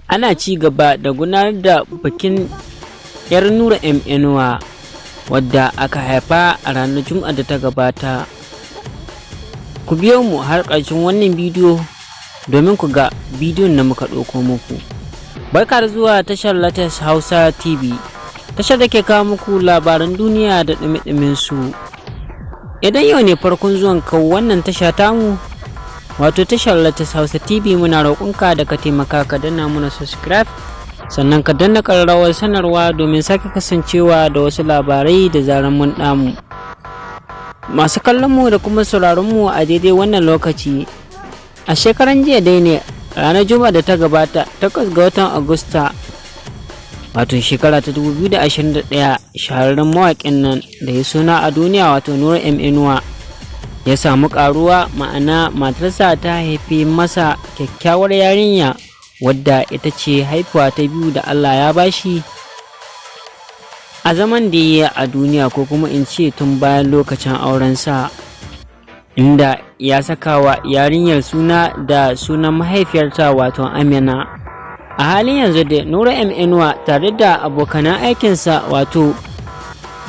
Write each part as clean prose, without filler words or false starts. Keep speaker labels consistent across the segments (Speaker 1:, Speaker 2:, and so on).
Speaker 1: Ana ci gaba da gudanar da bikin 'yar Nura M Inuwa wadda aka haifa a ranar Juma'a da ta gabata. Ku biyo mu har ƙarshen wannan bidiyo domin ku ga bidiyon da muka ɗauko muku. Barka da zuwa tashar Latest Hausa TV, tashar da ke kawo muku labaran duniya da ɗumi su. Idan yau ne farkon zuwan ka wannan tasha tamu, wato tashar Latest Hausa TV, muna roƙonka da ka taimaka ka danna muna subscribe, sannan ka danna ƙararrawar sanarwa domin sake kasancewa da wasu labarai da zaran mun ɗamu. Masu kallon mu da kuma sauraron mu a daidai wannan lokaci, a shekaran jiya dai ne, ranar Juma'a da ta gabata, 8 ga watan Agusta, wato shekara ta 2021, shahararren mawaƙin nan da ya suna a duniya, wato Nura M Inuwa, ya samu karuwa, ma'ana matarsa ta haifi masa kyakkyawar yarinya wadda ita ce haifuwa ta biyu da Allah ya bashi a zaman da ya a duniya, ko kuma in ce tun bayan lokacin aurensa, inda ya saka wa yarinyar suna da sunan mahaifiyarta, wato Amina. A halin yanzu da Nura M Inuwa tare da abokanan aikinsa, wato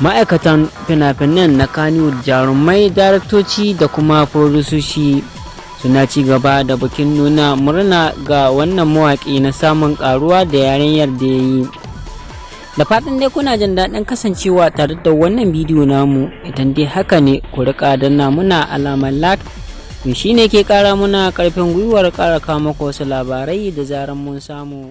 Speaker 1: ma'aikatan fina-finan na Kannywood, jarumai, daraktoci da kuma furodusoshi, suna ci gaba da bikin nuna murna ga wannan mawaƙi na samun karuwa da yarinyar da ya yi. Da fatan dai kuna jin daɗin kasancewa tare da wannan bidiyo namu. Idan dai haka ne, ku riƙa danna muna alamar like, shi ne ke ƙara muna ƙarfin gwiwar ƙara kawo muku wasu labarai da zaran mun samu.